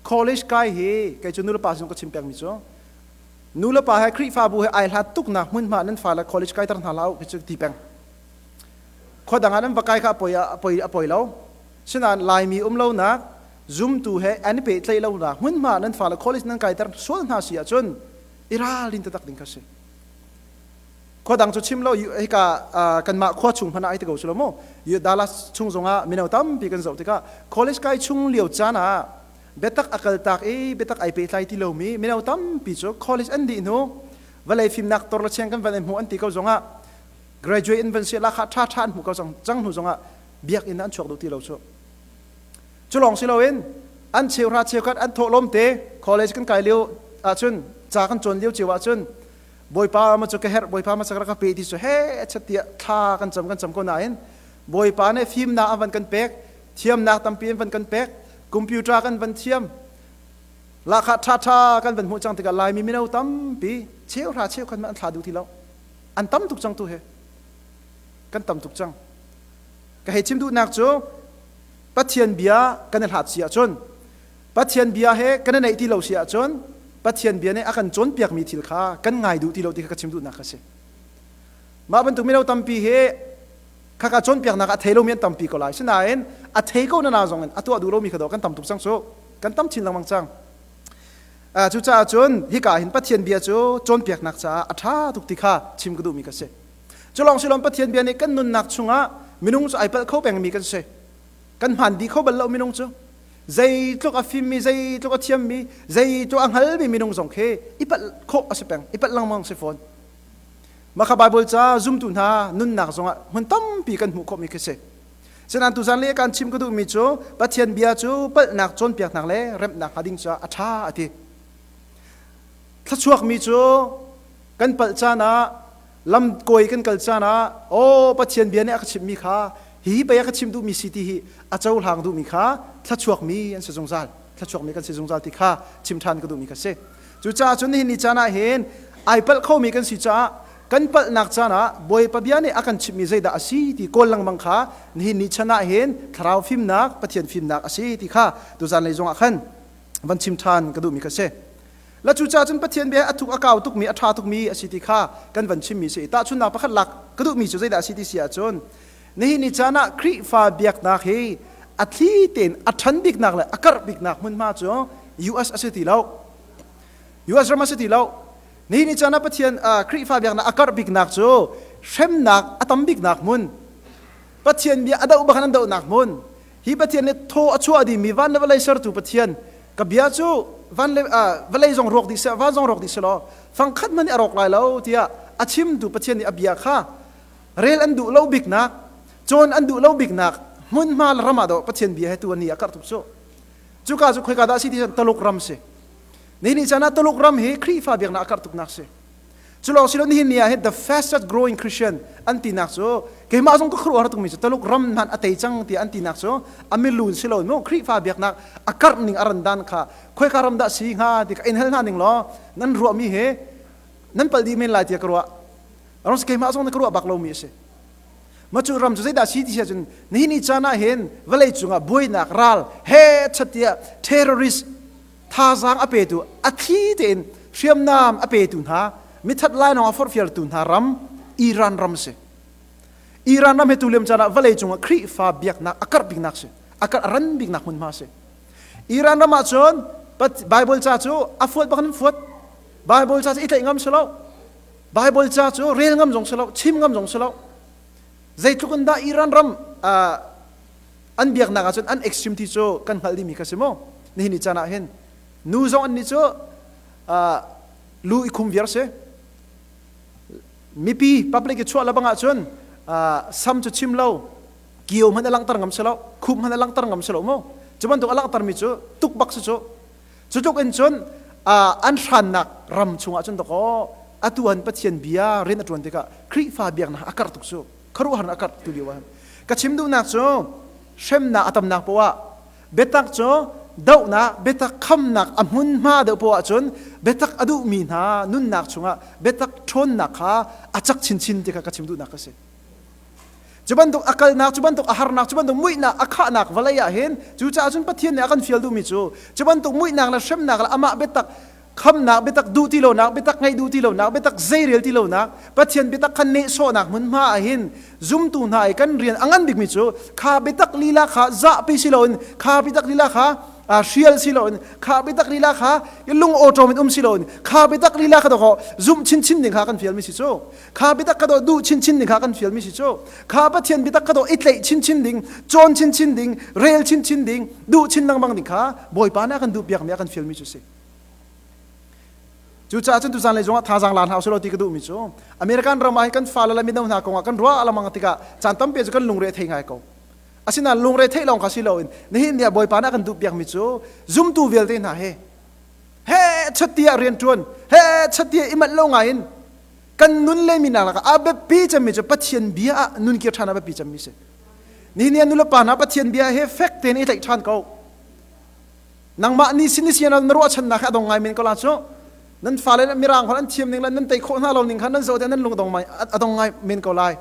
college kai hi kei cu nulepa zong ka chim pengmi cu nulepa he Khrihfabu he ai hlat tuknak hmunhma nan fale college kaiter hna hlah u khi cu ti peng. Khua dang ah nan va kai kha a poi a poi lo. Sinain Laimi um lonak zumtu he an i pehtlaih lonak hmunhma nan fale college nan kaiter sual hna si ahcun i ralrin taktak ding kha si. Khua dang cu chim lo hika kanmah khua chung hmanh ah ai ti ko su lo mu. Dallas chung zongah mino tampi kan zoh tikah college kai chung lio caan ah biatak a kaltak i biatak ai pehtlai ti lomi mino tampi cu college an dih hnu vawlei fimnak tor le cheng kan van i hmuh an ti ko zongah graduate in van si lahkhah ṭha ṭha an hmuh ko cang hnu zongah biakinn an chuak duh ti lo cu. Cu lawng si loin an cheuhra cheukhat an thawhlawm te college kan kai lio ahcun ca kan cawn lio cio ahcun Bawipa ma cu ka herh Bawipa ma rak ka pe ti cu he chat tiah thla kan cam kan cam ko nain Bawipa nih fimnak an van kan pek thiamnak tampi an van kan pek computer kan van thiam lahkhah ṭhaṭha kan van hmuh cang tikah Laimi mino tampi cheuhra cheukhat an thla duh ti lo an tam tuk cang tu he kan tam tuk cang ka hei chim duhnak cu Pathian bia kan i hlat si ahcun Pathian bia he kan i neih ti lo si ahcun Pathian bia nih a kan cawnpiakmi thil kha kan ngai duh ti lo ti kha ka chim duhnak a si mah bantuk mino tampi hi khaka cawnpiaknak a thei lomi an tampi ko lai sinain a thei ko na na zong in a tuah duh lomi kha dawh kan tam tuk cang cu kan tam chin lengmang cang cucaah cun hika hin Pathian bia cu cawnpiaknak caah a ṭha tuk ti kha chim ka duhmi ka si cu lawng si lo Pathian bia nih kan nunnak chungah minung cu ai palh kho pengmi kan si kan hmaan dih kho bal lo minung cu zeitluk a fimmi zeitluk a thiammi zeitluk a hngalmi minung zong khi i palh khawh a si peng i palh lengmang si fawn Mah kha Baibal ca zumtu hna nunnak zongah hmun tampi kan hmuh khawhmi khi si. Sinain tuzan le kan chim ka duhmi cu Pathian bia cu palhnak cawnpiaknak le remhnak hnga ding caah a ṭha a ti. Thluachuakmi cu kan palh caan ah lam kawi kan kal caan ah aw Pathian bia nih a ka chimhmi kha hihi pei a ka chimh duhmi si ti hi a cohlang duhmi kha thluachuakmi an si zungzal. Thluachuakmi kan si zungzal ti kha chim ṭhan ka duhmi kha si. Cucaah cun nihin ni caan ah hin ai palh khomi kan si caah Kan palhnak caan ah Bawipa bia nih a kan chimhmi zeidah a si ti kawl lengmang kha nihin ni chan ah hin thlarau fimnak, Pathian fimnak a si ti kha tuzan lei zongah khan van chim ṭhan ka duhmi kha si. La cucaah cun Pathian bia a thuk a kau tukmi a ṭha tukmi a si ti kha kan van chimmi si. Tahchunhnak pakhat lak ka duhmi cu zeidah a si ti si ahcun nihin ni caan ah Khrihfa biaknak hi a thli tein a ṭhan biknak le a karh biknak hmunhma cu US a si ti lo. US ram a si ti lo. Nihin ni caan ah Pathian Khrihfa biaknak a karh biknak cu hremnak a tam biknak hmun Pathian bia a doh bak an dohnak hmun hi Pathian nih thaw a chuah dihmi van le vawlei sertu Pathian ka bia cu van le vawlei zong rawk dih seh van zong rawk dih seh law fangkhat hmanh nih a rawk lai lo tiah a chimtu Pathian nih a bia kha rel an duh lo biknak cawn an duh lo biknak hmunhma le ram ah dawh Pathian bia he tu an ni a karh tuk cu cuka cu khoika dah si ti Taluk ram si Nihin ni caan ah Tuluk ram hi Khrihfa biaknak a karh tuknak si. Cu lawng si lo nihin ni ah hin the fastest growing Christian an tinak cu keimah zong ka khuaruahhar tukmi cu Tuluk ram hmanh a tei cang tiah an tinak cu a milun si lo mu Khrihfa biaknak a karh ning a ran dan kha khoika ram dah si hnga ti ka in hal hna ning law nan ruahmi hi nan palh dih men lai tiah ka ruah. Ram keimah zong na ka ruah bak lomi a si. Ma cu ram cu zeidah si ti si ahcun nihin ni caan ah hin vawlei cungah buainak ral he chat tiah terrorist thazaang a petu a thli tein hriamnam a petu hna mithat lainawng a forhfialtu hna ram Iran ram si. Iran ram he tu liam caan ah vawlei cungah Khrihfa biaknak a karh biknak si. A karh ran biknak hmunhma si. Iran ram ah cun Bible ca cu a fuat bak in fuat. Bible ca cu i tlaih ngam si lo. Bible ca cu rel ngam zong si lo, chim ngam zong si lo. Zeitluk in dah Iran ram an biaknak ahcun an extreme ti cu kan hngalh dihmi kha si mu nihin ni caan ah hin nu zong an nih cu lu i khum viar si mipi public i chuah lebang ahcun sam cu chim lo kio hmanh a langhter ngam si lo khup hmanh a langhter ngam si lo mu cu bantuk a langhter mi cu tuk bak si cu cu tluk in cun an hrannak ram chungah cun dakaw atu han Pathian bia rian a ṭuan tikah Khrihfa biaknak a karh tuk cu khuaruahhar a karh tu lio ah ka chim duhnak cu hremnak a tamnak poah biatak cu dohnak biatak khamnak a hmunhma deuh poah ahcun biatak a duhmi hna nunnak chungah biatak ṭhawnnak kha a cak chinchin ti kha ka chim duhnak ka si. Cu bantuk a kalnak, cu bantuk a harnak, cu bantuk muihnak a khahnak vawlei ah hin cucaah cun Pathian nih a kan fial duhmi cu cu bantuk muihnak le hremnak le amah biatak khamnak biatak duh ti lonak biatak ngeih duh ti lonak biatak zeirel ti lonak Pathian biatak kha nehsawhnak hmunhma ah hin zumtu hna i kan rian a ngan bikmi cu kha biatak lila kha zahpi si loin kha biatak lila kha hrial si loin kha biatak lila kha lung awṭawm in um si loin kha biatak lila kha dawkaw zumh chinchin ding kha kan fialmi si cu kha biatak kha dawh duh chinchin ding kha kan fialmi si cu kha Pathian biatak kha dawh i tlaih chinchin ding cawn chinchin ding rel chinchin ding duh chin lengmang ding kha Bawipa nih a kan duh piakmi a kan fialmi cu si. Cucaah cun tuzan lei zongah thazaang la hna usih law ti ka duhmi cu American ram ah hin kan fale le mino hna kongah kan ruah lengmang tikah caan tampi cu kan lungre a thei ngai ko. Asinain lungre theih lawng kha si loin nihin ni ah Bawipa nih a kan duh piakmi cu zumtu vialte hna he he chat tiah rian ṭuan he chat tiah i manh lo ngai in kan nun le minak lakah a biapi cemmi cu Pathian bia ah nun kir ṭhan a biapi cemmi si. Nihin ni ah nulepa hna Pathian bia he fek tein i tlaih ṭhan ko. Nangmah ni sin ni sian na ruahchannak he a dong ngai men ko la cu. Nan fale le mirang holh an thiam ning le nan tei khawh hna lo ning kha nan zoh te nan lung a dong ngai men ko lai.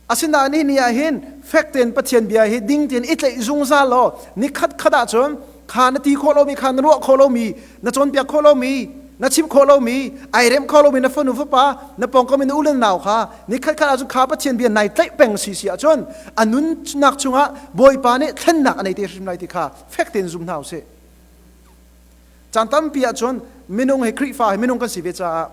Asinain hi ni ah hin fek tein Pathian bia hi ding tein i tlaih zungzal law ni khat khat ah cun kha na ti khawh lomi kha na ruah khawh lomi na cawnpiak khawh lomi na chimh khawh lomi ai remh kho lomi na fanu fapa na pawngkam in na u le na nau kha ni khat khat ahcun kha Pathian bia nai tlaih peng si si ahcun a nunnak chungah Bawipa nih thlennak a nei te hrim lai ti kha fek tein zum hna usih. Caan tampi ahcun minung hi Khrihfa hi minung kan si ve caah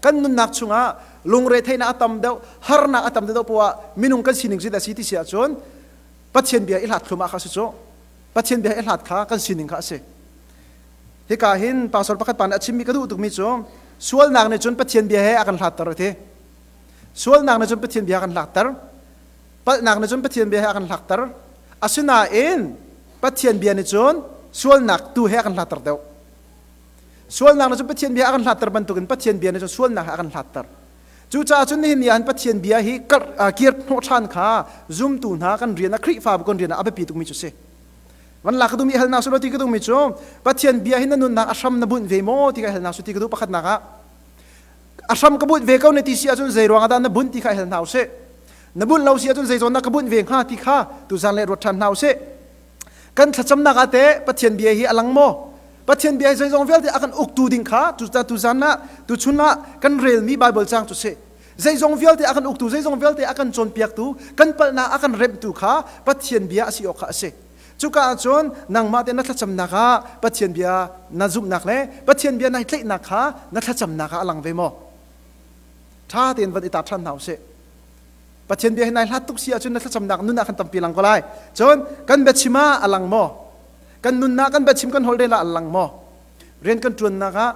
kan nunnak chungah lungre theihnak a tam deuh harnak a tam deuh poah minung kan sining cu a si ti si ahcun Pathian bia i hlat thlum ah kha si cu Pathian bia i hlat kha kan sining kha a si. Hika hin pastor pakhat pa nih a chimmi ka duh tukmi cu sualnak nih cun Pathian bia he a kan hlatter a ti. Sualnak nih cun Pathian bia a kan hlatter. Palhnak nih cun Pathian bia he a kan hlatter. Asinain Pathian bia nih cun sualnak tu he a kan hlatter deuh. Sualnak nih cun Pathian bia a kan hlatter bantukin Pathian bia nih cun sualnak he a kan hlatter. Cucaah cun nihin ni ah Pathian bia hi kir hnawh ṭhan kha zumtu hna kan rian ah Khrihfabu kan rian ah a biapi tukmi cu a si. Van lak ka duhmi halnak su ti ka duhmi cu Pathian bia hi na nunnak a hram na bunh ve maw ti ka halnak su ti ka duh pakhatnak ah. A hram ka bunh ve ko na ti si ahcun zei ruangah dah na bunh ti kha hal hna usih. Na bunh lo si ahcun zei zawn dah ka bunh ve hnga ti kha tuzan le ruat ṭhan hna usih. Kan thlacamnak ah teh Pathian bia hi a lang maw? Pathian bia hi zeizong vialte a kan uktu ding kha tuzan ah tuchun ah kan relmi Bible caang cu si. Zeizong vialte a kan uktu, zeizong vialte a kan cawnpiaktu, kan palhnak a kan remhtu kha Pathian bia a si awk kha a si. Cuka ahcun nangmah te na thlacamnak ah Pathian bia na zumhnak le Pathian bia nai tlaihnak kha na thlacamnak ah a lang ve maw? Ṭha tein van i tar ṭhan hna usih. Pathian bia hi nai hlat tuk si ahcun na thlacamnak nun ah khan tampi lang ko lai. Cun kan biachim ah a lang maw? Kan nunnak kan biachim kan holh rel ah a lang maw? Rian kan ṭuannak ah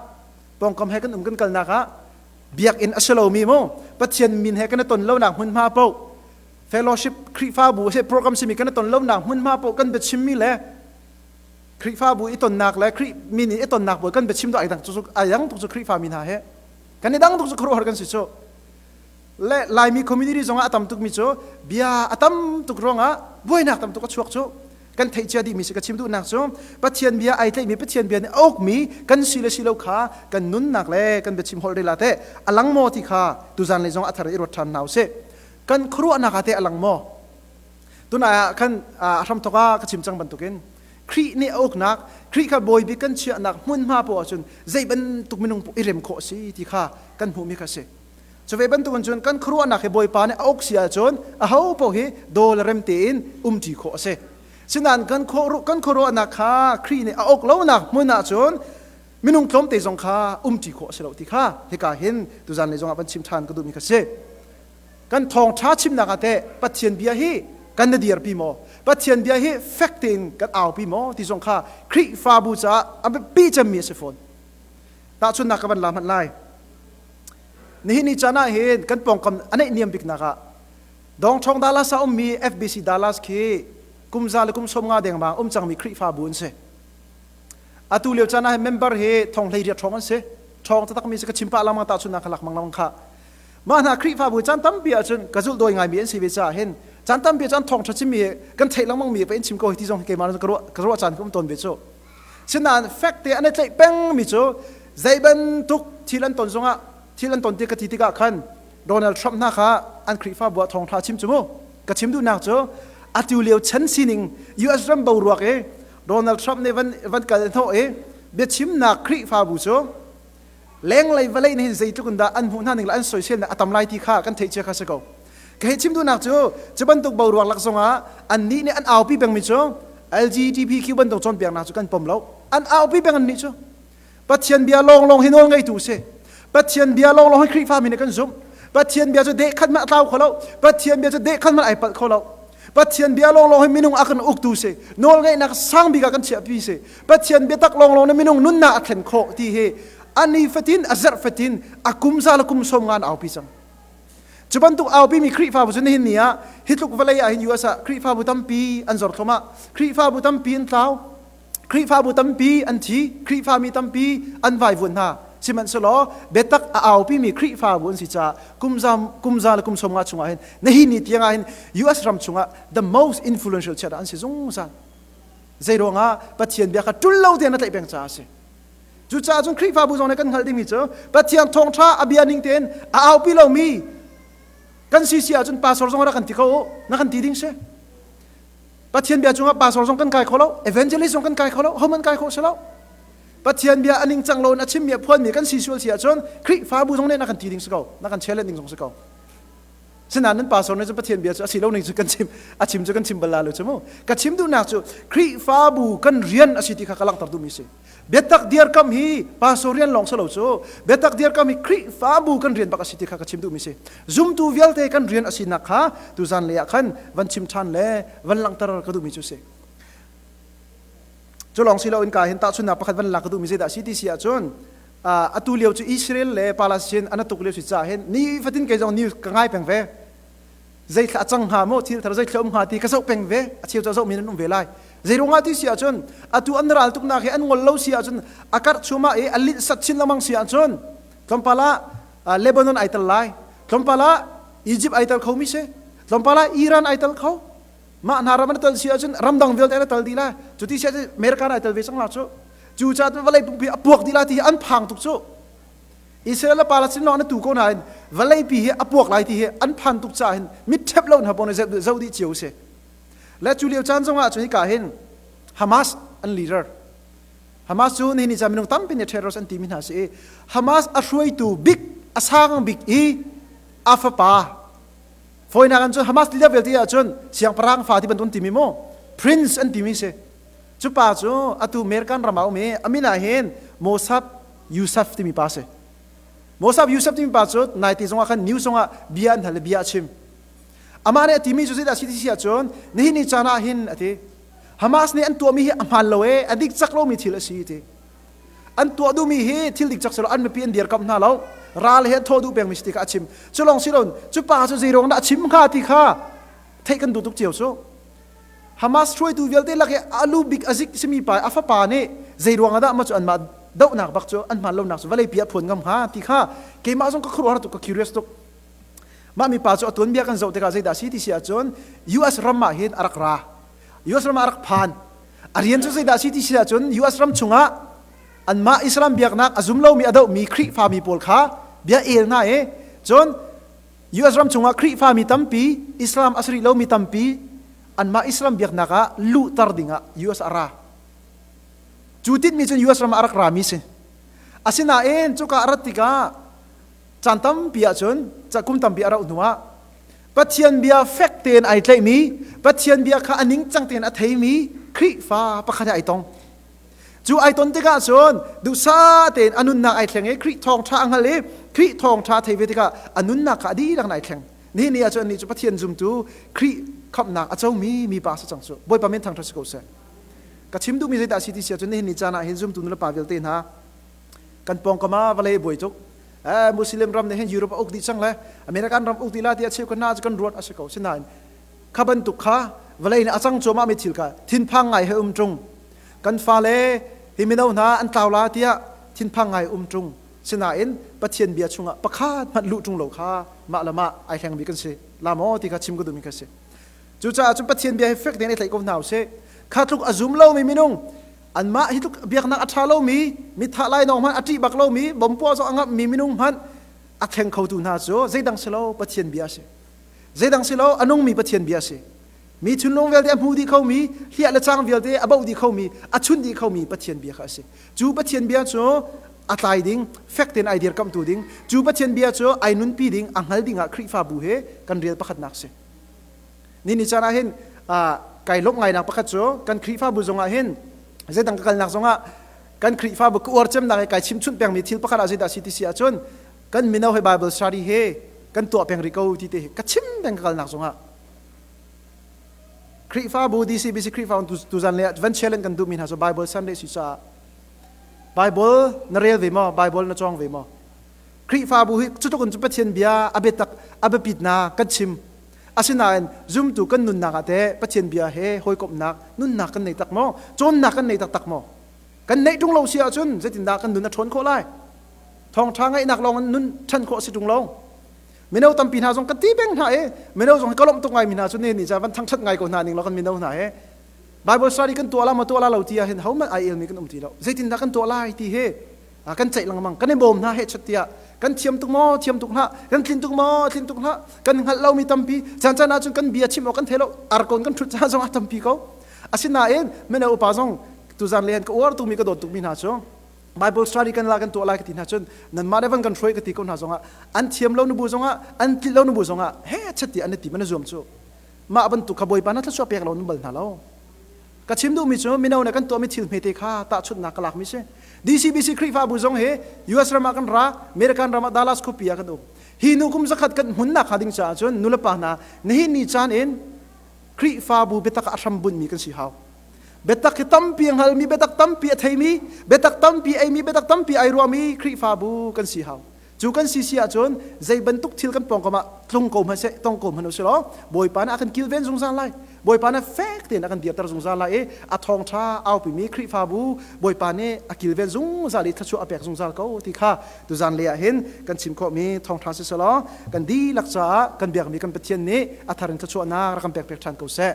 pawngkam he kan um kan kalnak ah biakinn a si lomi mu Pathian min he kan i ton lonak hmunhma paoh fellowship Khrihfabu he program simi kan i ton lonak hmunhma paoh kan biachimmi le Khrihfabu i tonnak le Khrih min i tonnak pawl kan biachim do ai dang cu ai dang tuk cu Khrihfa mi hna he kan i dang tuk cu khuaruahhar kan si cu. Le Laimi community zongah a tam tukmi cu bia a tam tuk ruangah buainak tam tuk a chuak cu kan theih cia dihmi si. Ka chim duhnak cu Pathian bia ai tlaihmi, Pathian bia nih a ukmi kan si le si lo kha kan nunnak le kan biachim holh rel ah teh a lang maw ti kha tuzan lei zong a thar i ruat ṭhan hna usih. Kan khuaruahnak ah teh a lang maw? Tunai ah khan a hramthok ah ka chim cang bantukin Khrih nih a uknak, Khrih kha bawi bik kan chiahnak hmunhma poah ahcun zei bantuk minung poah i rem khawh a si ti kha kan hmuhmi kha a si. Cu ve bantukin cun kan khuaruahnak hi Bawipa nih a uk si ahcun aho paoh hi daw le rem tein umṭi khawh a si. Sinain kan khuaruahnak kha Khrih nih a uk lonak hmun ahcun minung tlawmte zong kha umṭi khawh a si lo ti kha hika hin tuzan lei zongah van chim ṭhan ka duhmi kha si. Kan thawngṭha chimnak ah teh Pathian bia hi kan na dirpi maw? Pathian bia hi fek tein kan aupi maw ti zong kha Khrihfabu caah a biapi cemmi a si fawn. Tahchunhnak ka van la hmanh lai. Nihin ni caan ah hin kan pawngkam a naihniam biknak ah Dongṭhawng Dallas ah ummi FBC Dallas khi kum za le kum 50 dengmang um cangmi Khrihfabu an si. Atu lio caan ah hin member hi thong 18 ṭhawng an si. Ṭhawng taktakmi si ka chim pah lengmang, tahchunhnak ka lak mang lengmang kha. Mah hna Khrihfabu caan tampi ahcun ka zulh dawi ngaimi an si ve caah hin caan tampi caan thawngṭha chimmi kan theih lengmang mi pa in chim ko hi ti zong keimah ka ruah ka ruah caan ka um tawn ve cu. Sinain fek te an i tlaih pengmi cu zei bantuk thil an ton zongah, thil an ton ti ka ti tikah khan Donald Trump hna kha an Khrihfabu ah thawngṭha chim cu mu. Ka chim duhnak cu atu lio chan sining US ram boruak i Donald Trump nih van van kal hnawh i biachimnak Khrihfabu cu lenglei vawlei nih hin zeitluk in dah an hmuh hna ning le an soiselnak a tam lai ti kha kan theih cia kha si ko. Ka hei chim duhnak cu cu bantuk boruak lak zongah annih nih an aupi pengmi cu LGBTQ bantuk cawnpiaknak cu kan pom lo. An aupi peng annih cu. Pathian bia lawnglawng hi nawl ngeitu si. Pathian bia lawnglawng hi Khrihfa mi nih kan zumh. Pathian bia cu deh khat hmanh a tlau kho lo. Pathian bia cu deh khat hmanh ai palh kho lo. Pathian bia lawnglawng hi minung a kan uktu si. Nawlngeihnak sang bik ah kan chiahpi si. Pathian biatak lawnglawng nih minung nunnak a thlen khawh ti hi a ni fatin, a zarh fatin, a kum za le kum 50 an aupi cang. Cu bantuk aupimi Khrihfabu cu nihin ni ah hi tluk vawlei ah hin US ah Khrihfabu tampi an zor thluahmah. Khrihfabu tampi an tlau. Khrihfabu tampi an thi, Khrihfami tampi an vaivuan hna. Sihmanhsehlaw biatak a aupimi Khrihfabu an si caah kum za le kum 50 chungah hin nihin ni tiangah hin US ram chungah the most influential chiat an si zungzal. Zei ruangah? Pathian bia kha ṭul lo tein a tlaih peng caah a si. Cucaah cun Khrihfabu zong nih kan hngalh dingmi cu Pathian thawngṭha a bia ning tein a aupi lomi kan si si ahcun pastor zong rak kan ti ko u, na kan ti ding si. Pathian bia cungah pastor zong kan kai kho lo, evangelist zong kan kai kho lo, homan kai kho si lo. Pathian bia a ningcang lo in a chimmi a phuanmi kan si sual si ahcun Khrihfabu zong nih na kan ti ding si ko, na kan challenge ding zong si ko. Sinain nan pastor nih cun Pathian bia cu a si lo ning cu kan chim, a chim cu kan chim bal la lo cu mu. Ka chim duhnak cu Khrihfabu kan rian a si ti kha ka langhter duhmi si. Biatak dirkam hi pastor rian lawng si lo cu, biatak dirkam hi Khrihfabu kan rian bak a si ti kha ka chim duhmi si. Zumtu vialte kan rian a sinak kha tuzan lei ah khan van chim ṭhan le van langhter ka duhmi cu si. Cu lawng si loin ka hin tahchunhnak pakhat van lak ka duhmi zeidah si ti si ahcun, atu lio cu Israel le Palestine an tuk lio si caah hin ni fatin kei zong news ka ngai peng ve. Zeithla a cang hnga maw, thil thar zeithla um hnga ti ka zoh peng ve. A cheu cu a zohmi nan um ve lai. Zei ruangah ti si ahcun atu an ral tuknak hi an ngol lo si ahcun a karh chumah i a linh sat chin lengmang si ahcun tlawmpal ah Lebanon ai tel lai, tlawmpal ah Egypt ai tel kho mi si, tlawmpal ah Iran ai tel kho. Mah hna ram an tel si ahcun ramdang vialte an tel dih lai. Cu ti si ahcun America ai tel ve cang la cu. Cucaah vawlei pumpi a puak dih lai ti hi an phang tuk cu. Israel le Palestine lawng na tu ko nain vawleipi hi a puak lai ti hi an phan tuk caah hin mit ṭhep lo hna pawng nih zoh dih cio si. Le cu lio caan zongah cun hika hin Hamas an leader Hamas cu nihin ni caan minung tampi nih terrorist an timi hna si i Hamas a hruaitu bik a sang bik i a fapa fawinak an cun Hamas leader vialte ahcun siangpahrang fa ti bantuk an timi mu prince an timi si. Cu pa cu atu American ram ah um i a min ah hin Mosab Yusuf timi pa si. Mosab Yusuf timi pa cu naite zongah khan news zongah bia an hal i bia a chim. Amah nih a timi cu zeidah a si ti si ahcun nihin ni caan ah hin a ti. Hamas nih an tuahmi hi a hmaan lo ee, a dik cak lomi thil a si ti. An tuah duhmi hi thil dik cak si lo, an mipi an dirkamh hna lo. Ral he an thawh duh pengmi si ti kha a chim. Cu lawng si loin cu pa cu zei ruang dah a chim hnga ti kha theih kan duh tuk cio cu. Hamas hruaitu vialte lak i a lu bik a zik simi pa a fapa nih zei ruang ah dah mah cu anmah dohnak bak cu an hmaan lonak cu vawlei pi ah phuan ngam hnga ti kha keimah zong ka khuaruahhar tuk, ka curious tuk. Mah mipa cu a tuanbia kan zoh tikah zeidah a si ti si ahcun US ram ah hin a rak ra. US ram ah a rak phan. A rian cu zeidah a si ti si ahcun US ram chungah anmah Islam biaknak a zum lomi a dohmi Khrihfami pawl kha bia el hna i cun US ram chungah Khrihfami tampi Islam a si rih lomi tampi anmah Islam biaknak ah luhter dingah US a ra. Cu tinhmi cun US ram ah a rak rami si. Asinain cuka a rat tikah caan tampi ahcun kum tampi a rauh hnuah Pathian bia fek tein ai tlaihmi, Pathian bia kha a ningcang tein a theimi Khrihfa pakhat he ai tong. Cu ai ton tikah cun duhsah tein a nunnak ai thleng i Khrih thawngṭha a hngal i Khrih thawngṭha a thei ve tikah a nunnak kha a dihlak in ai thleng. Nihin ni ah cun anih cu Pathian zumtu Khrih khamhnak a comi mipa si cang cu. Bawipa min thangṭhat si ko seh. Ka chim duhmi zeidah a si ti si ahcun nihin ni caan ah hin zumtu nulepa vialte hna kan pawngkam ah vawlei buai tuk. Muslim ram nih hin Europe a uk dih cang le American ram uk dih la tiah cheu kan na cu kan ruat a si ko. Sinain kha bantuk kha vawlei nih a cang cuahmah mi thil kha thinphang ngai he um ṭung. Kan fale hi mino hna an tlau la tiah thinphang ngai um ṭung. Sinain Pathian bia chungah pakhat hmanh luh ṭung lo kha mah le mah ai hlengmi kan si la maw ti kha chim ka duhmi kha si. Cucaah cun Pathian bia hi fek tein i tlaih ko hna usih. Kha tluk a zum lomi minung anmah hi tluk biaknak a ṭha lomi mithah lainawng hmanh a ṭih bak lomi bompuah zong a ngamhmi minung hmanh a thleng khotu hna cu zeidang si lo Pathian bia a si. Zeidang si lo, a nungmi Pathian bia a si. Mi thinlung vialte a hmu dih khomi, hliah le cang vialte a boh dih khomi, a chunh dih khomi Pathian bia kha a si. Cu Pathian bia cu a tlai ding, fek tein ai dirkamhtu ding, cu Pathian bia cu ai nunpi ding, a hngal ding ah Khrihfabu he kan rial pakhatnak si. Ni ni caan ah hin kai lawmh ngainak pakhat cu kan Khrihfabu zongah hin zeidang ka kalnak zongah kan Khrihfabu ka uar cemnak he kai chimchunh pengmi thil pakhat ah zeidah si ti si ahcun kan mino he Bible study he kan tuah peng rih ko ti te hi ka chim peng ka kalnak zongah Khrihfabu DCBC Khrihfa tuzan le van challenge kan duhmi hna cu Bible Sunday si caah Bible na rel ve maw? Bible na cawng ve maw? Khrihfabu hi cutluk in cu Pathian bia a biatak a biapitnak kan chim. Asinain zumtu kan nunnak ah teh Pathian bia he hawikomhnak nunnak kan nei tak maw? Cawnnak kan nei taktak maw? Kan neih ṭung lo si ahcun zeitindah kan nun a ṭhawn khawh lai? Thawngṭha ngaihnak lawng in nun ṭhan khawh a si ṭung lo. Mino tampi hna zong kan ti peng hna i mino zong hi ka lawmh tuk ngaimi hna cu ne nih ca van thangṭhat ngai ko hna ning law kan mino hna he Bible study kan tuah la maw tuah la lo ti ah hin hohmanh ai elmi kan um ti lo. Zeitindah kan tuah lai ti hi kan ceih lengmang. Kan i bawm hna he chat tiah kan thiam tuk maw thiam tuk hlah, kan tlin tuk maw tlin tuk hlah, kan hngalh lomi tampi caan caan ahcun kan bia chim awk kan thei lo, arkawn kan ṭhut caan zong a tampi ko. Asinain mino upa zong tuzan le ka uar tukmi ka dawt tukmi hna cu Bible study kan la kan tuah lai ka ti hna cun nanmah le van kan hruai ka ti ko hna zongah an thiam lo nu bu zongah an tlih lo nu bu zongah he chat ti an i ti man zuam cu mah bantuk kha Bawipa na thluachuah pek lo nan bal hna lo. Ka chim duhmi cu mino ne kan tuahmi thil hmete kha tahchunhnak ka lakmi si. DCBC Khrihfabu zong hi US ram ah kan ra, American ram ah Dallas khuapi ah kan um. Hi nu kum zakhat kan hmunnak hnga ding caah cun nulepa hna nihin ni caan in Khrihfabu biatak ah a hram bunhmi kan si hau. Biatak hi tampi a hngalmi, biatak tampi a theimi, biatak tampi eimi, biatak tampi ai ruahmi Khrihfabu kan si hau. Cu kan si si ahcun zei bantuk thil kan pawngkam ah tlung ko hmanh tong ko hmanh usilaw Bawipa nih a kan kilven zungzal lai. Bawipa nih fek tein a kan dirter zungzal lai i a thawngṭha aupimi Khrihfabu Bawipa nih a kilven zungzal i thluachuah a pek zungzal ko ti kha tuzan le ah hin kan chim khawhmi thawngṭha si selaw kan dihlak caah kan biakmi kan Pathian nih a thar in thluachuahnak rak kan pek piak ṭhan ko seh.